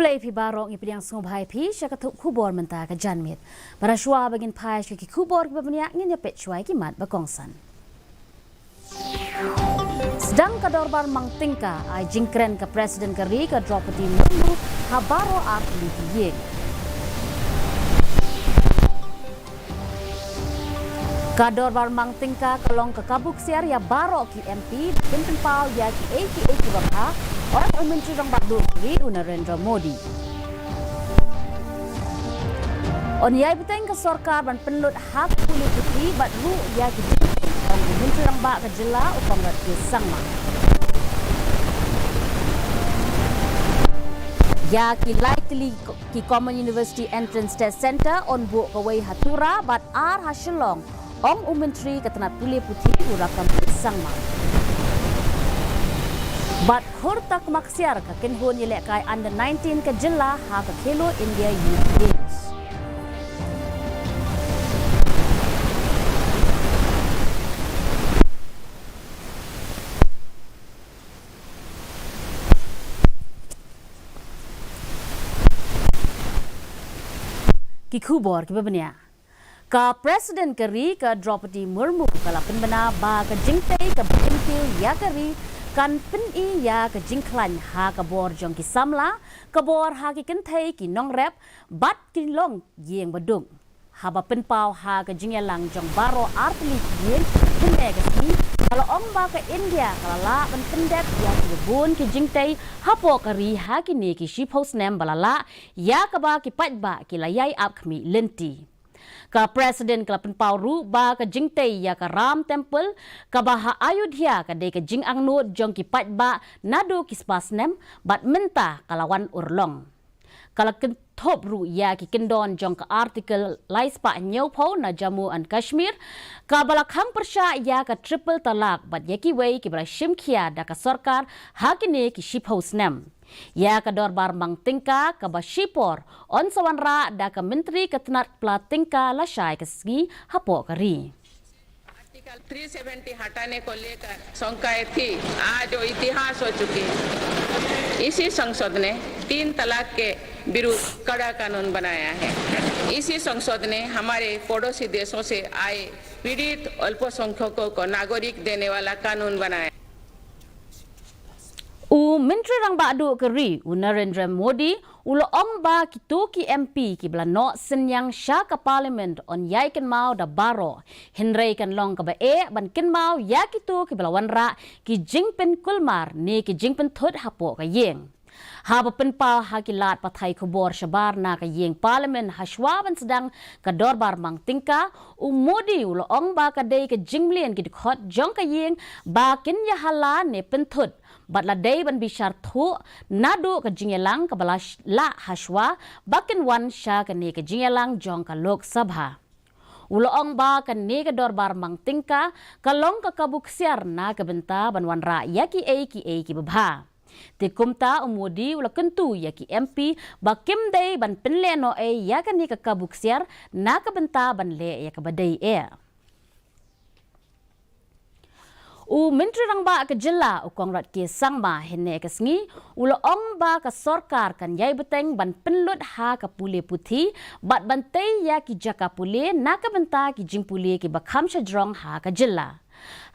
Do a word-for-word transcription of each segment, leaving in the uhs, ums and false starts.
Khublei phi baroh, ngi pdiang sngewbha ïa phi sha ka thup khubor mynta ka janmiet. Bad shuwa ba ngin phai sha ki khubor kiba bniah, ngin ïa peit shuwa ïa ki mat ba kongsan. Sdang ka dorbar mang tyngka, ai jingkren ka President ka ri ka Droupadi Murmu ha baroh artylli ki ïing. Ka dorbar mang tyngka ka long ka kabu ksiar ïa baroh ki M P, ba kin pynpaw ïa kiei kiei kiba bha, ong u Myntri Rangbah Duh ka ri u Narendra Modi. Yn ïai bteng ka sorkar ban pynlut ha ka pule puthi bad ruh ïa ki jingtei, ong u Myntri Rangbah ka jylla u Conrad K Sangma. Ïa ki lai tylli ki Common University Entrance Test Centre yn buh kawei ha Tura bad ar ha Shillong, ong u Myntri ka tnat pule puthi u Rakkam K Sangma. Bad hurta ka maksiar ka kynhun ïalehkai under nineteen ka jylla ha ka Khelo India Youth Games. Ki khubor kiba bniah. Ka President ka ri ka Droupadi Murmu ka la pynbna ba ka jingtei kaba kyntiew ïa ka ri kan pyni ïa ka jingkhlaiñ ha ka bor jong ki samla, ka bor ha ki kynthei ki nongrep bad ki longïing baduk. Haba pynpaw ha ka jingïalang jong baroh artylli ki ïing hynne ka sngi, ka la ong ba ka India ka la lah ban pyndep ïa kiba bun ki jingtei hapoh ka ri ha kine ki shiphew snem ba la lah, ïa kaba ki paidbah ki la ïai ap khmih lynti. Ka President ka la pynpaw ruh ba ka jingtei ïa ka Ram Temple kaba ha Ayodhya ka dei ka jingangnud jong ki paidbah naduh ki spah snem bad mynta ka la wan urlong. Ka la kynthup ruh ïa ki kyndon jong ka Article lai spah hynñiewphew na Jammu and Kashmir, kaba la khang pyrshah ïa ka triple talaq bad ïa kiwei kiba la shim khia da ka sorkar ha kine ki shiphew snem. Ïa ka dorbar mang tyngka kaba shipor yn sa wanrah da ka Myntri ka tnat pla tyngka lashai ka sngi hapoh ka ri. आर्टिकल थ्री सेवेंटी हटाने को लेकर शंकाएं थी, आज वो इतिहास हो चुकी है। इसी संसद ने तीन तलाक के विरुद्ध कड़ा कानून बनाया है। इसी संसद ने हमारे पड़ोसी देशों से आए पीड़ित अल्पसंख्यकों को नागरिक देने वाला कानून बनाया। U Myntri Rangbah Duh ka ri u Narendra Modi u la ong ba kito ki M P kiba la noh synñiang sha ka Parliament yn ïai kynmaw da baroh, hynrei kan long kaba eh ban kynmaw ïa kito kiba la wanrah ki jingpynkulmar ne ki jingpynthut hapoh ka ïing. Haba pynpaw ha ki lad pathai khubor shabar na ka ïing Parliament hashwa ban sdang ka dorbar mang tyngka, u Modi u la ong ba ka dei ka jingmlien ki dkhot jong ka ïing ba kin ïahala ne pynthut bad la dei ban bishar thuh naduh ka jingïalang kaba la sh-, lah hashwa ba kin wan sha kane ka jingïalang jong ka Lok Sabha. U la ong ba kane ka dorbar mang tyngka ka long ka kabu ksiar na ka bynta ban wanrah ïa kiei kiei kiba bha. Te kumta u Modi u la kyntu ïa ki M P ba kim dei ban pynlehnohei ïa kane ka kabu ksiar na ka bynta ban leh ïa kaba dei eh. U Myntri Rangbah ka jylla u Conrad K Sangma hynne ka sngi u la ong ba ka sorkar kan ïai bteng ban pynlut ha ka pule puthi bad ban tei ïa ki jaka pule na ka bynta ki jingpule kiba kham shajrong ha ka jylla.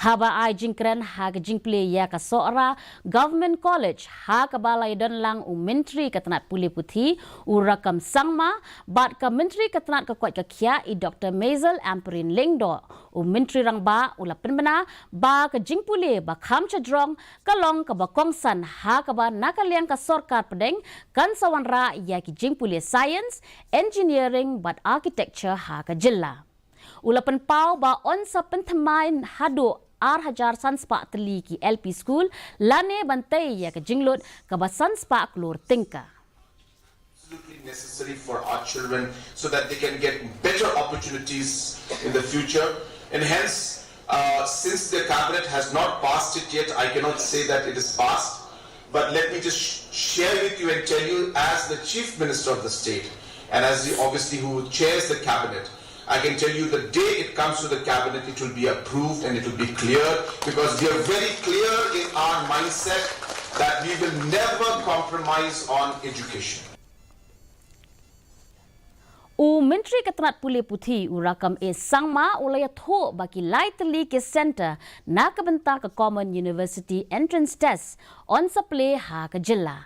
Haba ai jingkren ha ka jingpule ïa ka Sohra Government College ha kaba la ïadon lang u Myntri ka tnat pule puthi u Rakkam Sangma bad ka Myntri ka tnat ka koit ka khiah i Doctor Maisel Ampareen Lyngdoh, u Myntri Rangbah u la pynbna ba ka jingpule ba kham shajrong ka long kaba kongsan ha kaba na ka liang ka sorkar pdeng kan sa wanrah ïa ki jingpule science, engineering bad architecture ha ka jylla. U la pynpaw ba yn sa pynthymmai haduh ar hajar san spah tylli ki L P school lane ban tei ïa ka jinglut kaba san spah klur tyngka. Absolutely necessary for our children so that they can get better opportunities in the future. And hence, uh, since the cabinet has not passed it yet, I cannot say that it is passed. But let me just sh-, share with you and tell you, as the Chief Minister of the state, and as the, obviously, who chairs the cabinet, I can tell you the day it comes to the cabinet, it will be approved and it will be cleared, because we are very clear in our mindset that we will never compromise on education. U Myntri ka tnat pule puthi u Rakkam A Sangma u la ïathuh ba ki lai tylli ki centre na ka bynta ka Common University Entrance Test yn sa plie ha ka jylla.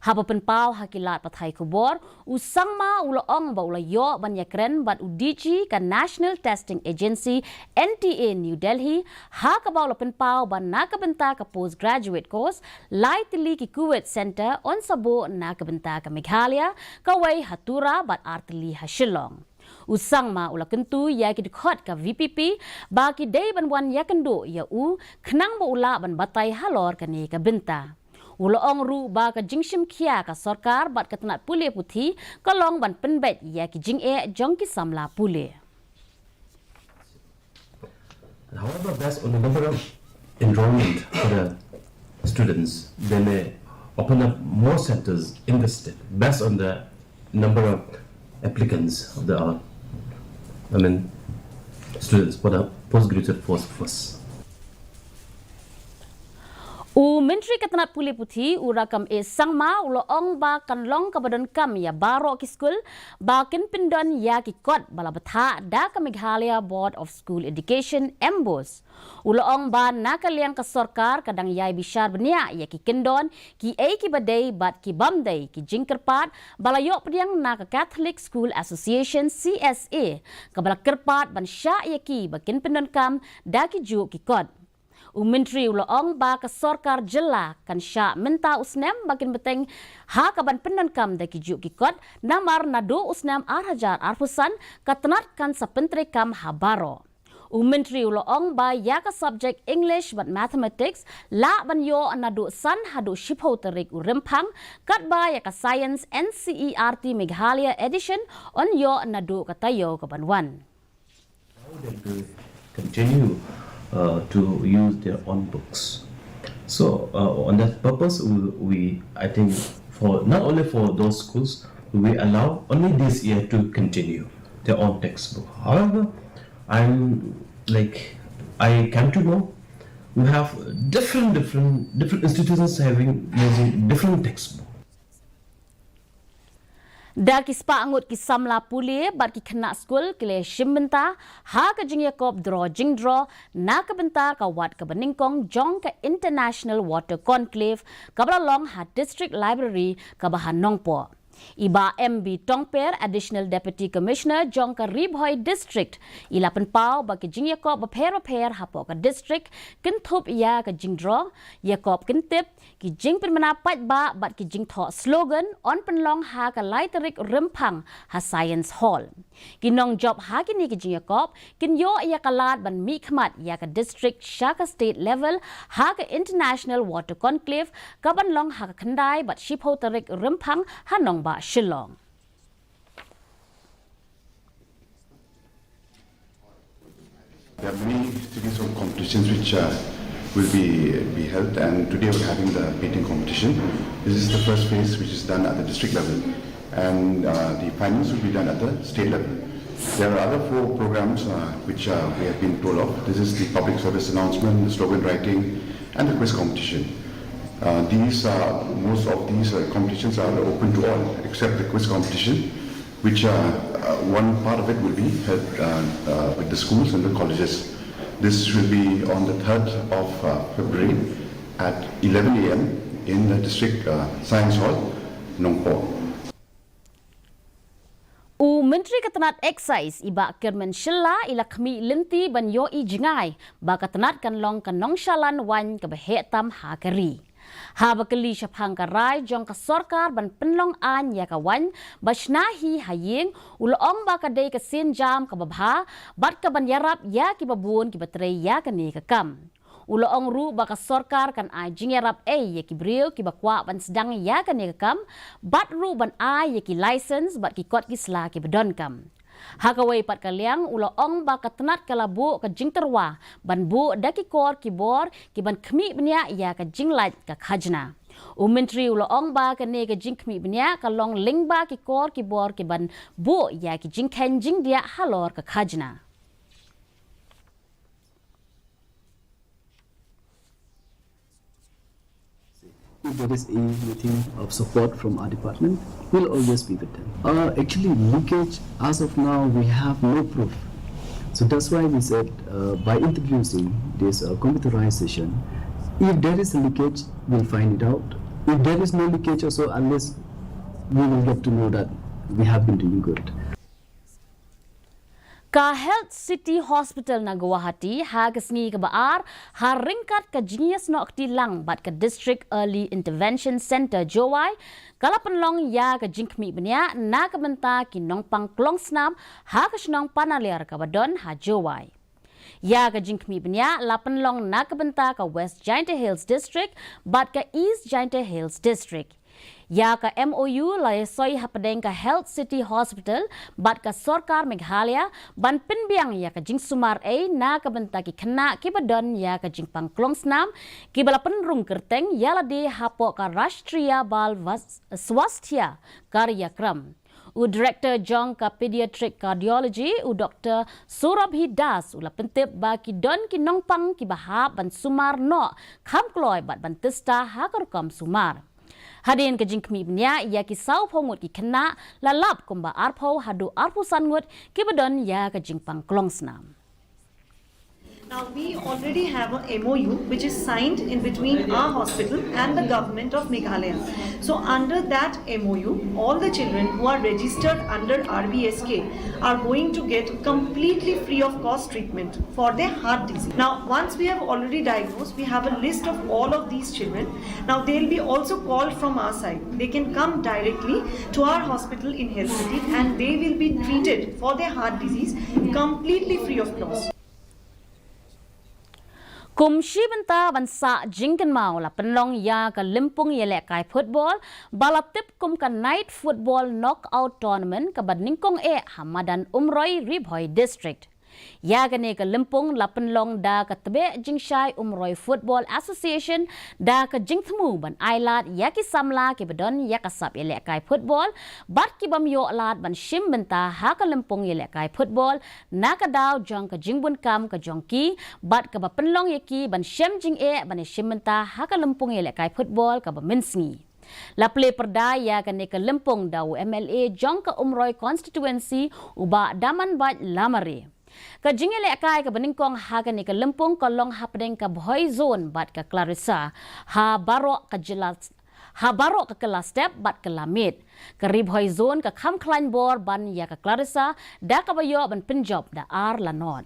Haba pynpaw ha ki lad pathai khubor, u Sangma u la ong ba u la ïoh ban ïakren bad u D G ka National Testing Agency, N T A, New Delhi, ha kaba u la pynpaw ba na ka bynta ka postgraduate course, lai tylli ki Kuwait Centre yn sa buh na ka bynta ka Meghalaya, kawei ha Tura bad ar tylli ha Shillong. U Sangma u la kyntu ïa ki dkhot ka V P P ba ki dei ban wan ïakynduh ïa u khnang ba u lah ban batai halor kane ka bynta. U la ong ruh ba ka jingshim khia ka sorkar bad ka tnat pule puthi ka long ban pynbeit ïa ki jingeh jong ki samla pule. However, based on the number of enrollment for the students, they may open up more centers in the state based on the number of applicants of the, uh, I mean, students for the postgraduate course first. U Myntri ka tnat pule puthi u Rakkam A Sangma u la ong ba kan long kaba donkam ïa baroh ki skul ba kin pyndon ïa ki kot ba la bthah da ka Meghalaya Board of School Education, MBOSE. U la ong ba na ka liang ka sorkar ka dang ïai bishar bniah ïa ki kyndon, kiei kiba dei bad ki bym dei ki jingkyrpad ba la ïoh pdiang na ka Catholic School Association, C S A, kaba la kyrpad ban shah ïa ki ba kin pyndonkam da ki juh ki kot. U Myntri u la ong ba ka sorkar jylla kan shah mynta u snem ba kin bteng ha kaban pyndonkam da ki juh ki kot, namar naduh u snem ar hajar arphew san ka tnat kan sa pyntreikam ha baroh. U Myntri u la ong ba ïa ka subject English bad Mathematics lah ban ïoh naduh san haduh shiphew tarik u Rymphang, katba ïa ka Science, N C E R T Meghalaya Edition yn ïoh naduh ka taïew kaban wan. Allow them to continue, uh, to use their own books. So, uh, on that purpose, we, we, I think, for not only for those schools, we allow only this year to continue their own textbook. However, I'm like, I came to know we have different, different, different institutions having using different textbook. Da ki spah ngut ki samla pule bad ki khynnah skul ki la shim bynta ha ka jingïakop draw jingdraw na ka bynta ka wat kaba nyngkong jong ka International Water Conclave kaba la long ha District Library kaba ha Nongpoh. I Bah M B Tongper, Additional Deputy Commissioner jong ka Ri Bhoi District, i la pynpaw ba ki jingïakop bapher bapher hapoh ka district kin thup ïa ka jingdraw, ïakop kin tip, ki jingpynbna paidbah bad ki jingthoh slogan yn pynlong ha ka lai tarik Rymphang ha Science Hall. Ki nongjop ha kine ki jingïakop kin ïoh ïa ka lad ban mihkhmat ïa ka district sha ka state level ha ka International Water Conclave kaban long ha ka khyndai bad shiphew tarik Rymphang ha nongbah Shillong. There are many series of competitions which uh, will be, be held, and today we're having the painting competition. This is the first phase, which is done at the district level, and uh, the finals will be done at the state level. There are other four programs uh, which uh, we have been told of. This is the public service announcement, the slogan writing, and the quiz competition. Uh, these are most of these uh, competitions are open to all except the quiz competition, which uh, uh, one part of it will be held uh, uh, with the schools and the colleges. This will be on the third of uh, February at eleven a.m. in the district uh, science hall, Nongpoh. U Myntri ka tnat Excise i Bah Kyrmen Shylla i la khmih lynti ban ïohi jngai ba ka tnat kan long ka nongshalan waiñ kaba heh tam ha ka ri. Haba kylli shaphang ka rai jong ka sorkar ban pynlong aiñ ïa ka waiñ ba shna hi ha ïing, u la ong ba ka dei ka sienjam kaba bha bad kaban ïarap ïa kiba bun kiba trei ïa kane ka kam. U la ong ruh ba ka sorkar kan ai jingïarap ei ïa ki briew kiba kwah ban sdang ïa kane ka kam, bad ruh ban ai ïa ki license bad ki kot ki sla kiba donkam. Ha kawei pat ka liang u la ong ba ka tnat ka la buh ka jingtyrwa ban buh da ki kor ki bor kiban khmih bniah ïa ka jinglait ka khajna. U Myntri u la ong ba kane ka jingkhmih bniah ka long lyngba ki kor ki bor kiban buh ïa ki jingkheiñ jingdiah halor ka khajna. If there is anything of support from our department, we'll always be with them. Uh, actually, leakage, as of now, we have no proof. So that's why we said, uh, by introducing this, uh, computerization, if there is a leakage, we'll find it out. If there is no leakage also, unless we will get to know that we have been doing good. Ka Health City Hospital na Guwahati ha ka sngi kaba ar ha ryngkat ka jingïasnoh kti lang bad ka District Early Intervention Centre Jowai, ka la pynlong ïa ka jingkhmih bniah na ka bynta ki nongpang klong snam ha ka shnong Panaliar kaba don ha Jowai. Ïa ka jingkhmih bniah la pynlong na ka bynta ka West Jaintia Hills District bad ka East Jaintia Hills District. Ïa ka M O U la ïasoi hapdeng ka Health City Hospital bad ka Sorkar Meghalaya ban pynbiang ïa ka jingsumar ei na ka bynta ki khynnah kiba don ïa ka jingpang klong snam, kiba la pynrung kyrteng ïa lade hapoh ka Rashtriya Bal Vas-, Swasthya Karyakram. U Director jong ka Pediatric Cardiology, u Doktor Surabhi Das, u la pyntip ba ki don ki nongpang kiba hap ban sumar noh kham kloi bad ban tista ha ka rukom sumar. Hadien ka jingkhmih bniah ïa ki saw phew ngut ki khynnah, la lap kumba arphew haduh arphew san ngut kiba don ïa ka jingpang klong snam. Now, we already have a M O U which is signed in between our hospital and the government of Meghalaya. So, under that M O U, all the children who are registered under R B S K are going to get completely free of cost treatment for their heart disease. Now, once we have already diagnosed, we have a list of all of these children. Now, they'll be also called from our side. They can come directly to our hospital in Health City and they will be treated for their heart disease completely free of cost. Kum shi bynta ban sah jingkynmaw, la pynlong ïa ka lympung ïalehkai football ba la tip kum ka Night Football Knockout Tournament kaba nyngkong eh ha madan Umroi, Ri Bhoi District. Ïa kane ka lympung la pynlong da ka Tbeh Jingshai Umroi Football Association da ka jingthmu ban ai lad ïa ki samla kiba don ïa ka sap ïalehkai football bad ki bym ïoh lad ban shim bynta ha ka lympung ïalehkai football na ka daw jong ka jingbun kam ka jong ki, bad kaba pynlong ïa ki ban shem jingeh ban ïashim bynta ha ka lympung ïalehkai football kaba mynsngi. La plie pyrda ïa kane ka lympung da u M L A jong ka Umroi Constituency, u Bah Damanbait Lamare. Ka jingïalehkai kaba nyngkong ha kane ka lympung ka long hapdeng ka Bhoi Zone bad ka Clarissa ha baroh ka jylla, ha baroh ka kylla step bad kylla miet. Ka Ri Bhoi Zone ka kham khlaiñ bor ban ïa ka Clarissa da kaba ïoh ban pynjop da ar la not.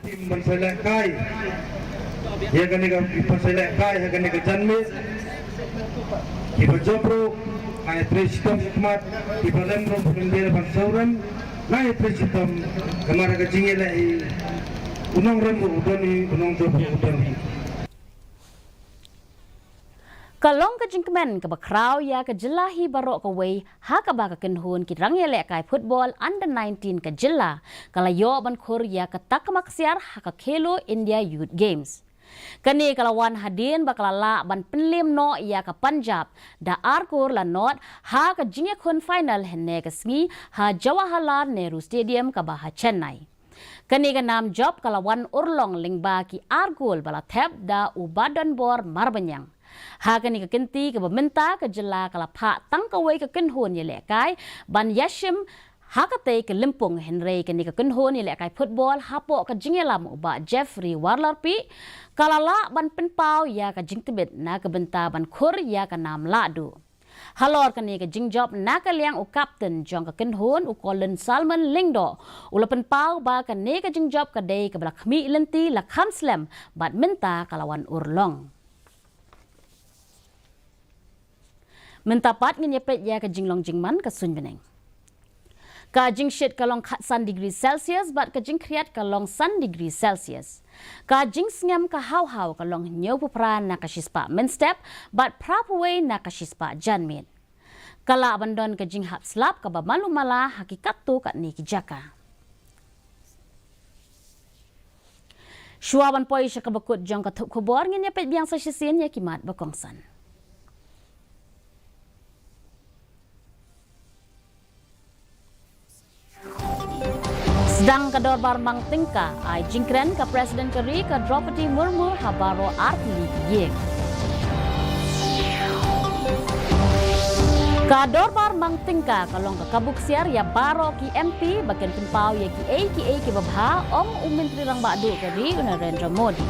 Team ban sa lehkai ïa kane ka, ban sa lehkai ha kane ka janmiet. Kiba jop ruh, nga ïatreiñ shitom shakhmat, kiba rem ruh, ban rem, ban sngewrem, nga ïatreiñ shitom, namar ka jingïaleh hi, u nongrem ruh u don hi, u nongjop ruh u don hi. Ka long ka jingkmen kaba khraw ïa ka jylla hi baroh kawei, ha kaba ka kynhun ki rangïalehkai football under nineteen ka jylla ka la ïoh ban khur ïa ka takma ksiar ha ka Khelo India Youth Games. Kane ka la wan hadien ba ka la lah ban pynlem noh ïa ka Punjab da ar kor la not ha ka jingïakhun final hynne ka sngi ha Jawaharlal Nehru Stadium kaba ha Chennai. Kane ka nam jop ka la wan urlong lyngba ki ar gol ba la thep da u Badonbor Marbaniang. Ha kane ka kynti kaba mynta ka jylla ka la phah tang kawei ka kynhun ïalehkai ban ïashim ha katei ka lympung, hynrei kane ka kynhun ïalehkai football hapoh ka jingïalam u Bah Jeffrey Warlarpi ka la lah ban pynpaw ïa ka jingtbit na ka bynta ban khur ïa ka nam lahduh. Halor kane ka jingjop na ka liang u kapten jong ka kynhun u Colin Salmon Lyngdoh u la pynpaw ba kane ka jingjop ka dei kaba la khmih lynti, la kham slem bad mynta ka la wan urlong. Mynta pat ngin ïa peit ïa ka jinglong jingman ka suiñ bneng. Ka jingshit ka long khatsan degree Celsius bad ka jingkhriat ka long san degree Celsius. Ka jingsngem ka haw haw ka long hynñiewphew phra na ka shispah mynstep bad phraphew wei na ka shispah janmiet. Ka lah ban don ka jinghap slap kaba malu mala ha ki katto katne ki jaka. Shuwa ban poi sha kaba kut jong ka thup khubor, ngin ïa peit biang sa shisien ïa ki mat ba kongsan. Sdang ka dorbar mang tyngka, ai jingkren ka President ka ri ka Droupadi Murmu ha baroh artylli ki ïing. Ka dorbar mang tyngka ka long ka kabu ksiar ïa baroh ki M P ba kin pynpaw ïa kiei kiei kiba bha, ong u Myntri Rangbah Duh ka ri u Narendra Modi.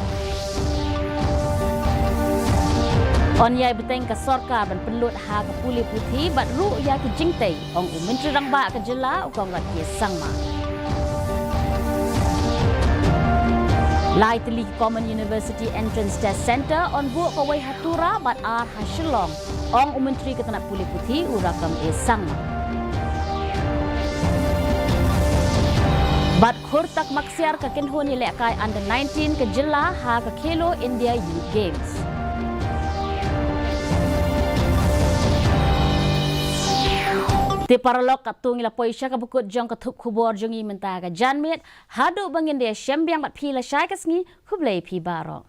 Yn ïai bteng ka sorkar ban pynlut ha ka pule puthi bad ruh ïa ki jingtei, ong u Myntri Rangbah ka jylla u Conrad K Sangma. Lai tylli ki Common University Entrance Test Centre yn buh, kawei ha Tura bad ar ha Shillong, ong u Myntri ka tnat pule puthi u Rakkam A Sangma. Bad khur tak maksiar ka kynhun ïalehkai under nineteen ka jylla ha ka Khelo India Youth Games. Te paralok, katto ngi la poi sha kaba kut jong ka thup khubor jong ngi mynta ka janmiet. Haduh ba ngin da ïashem biang bad phi lashai ka sngi, khublei phi baroh.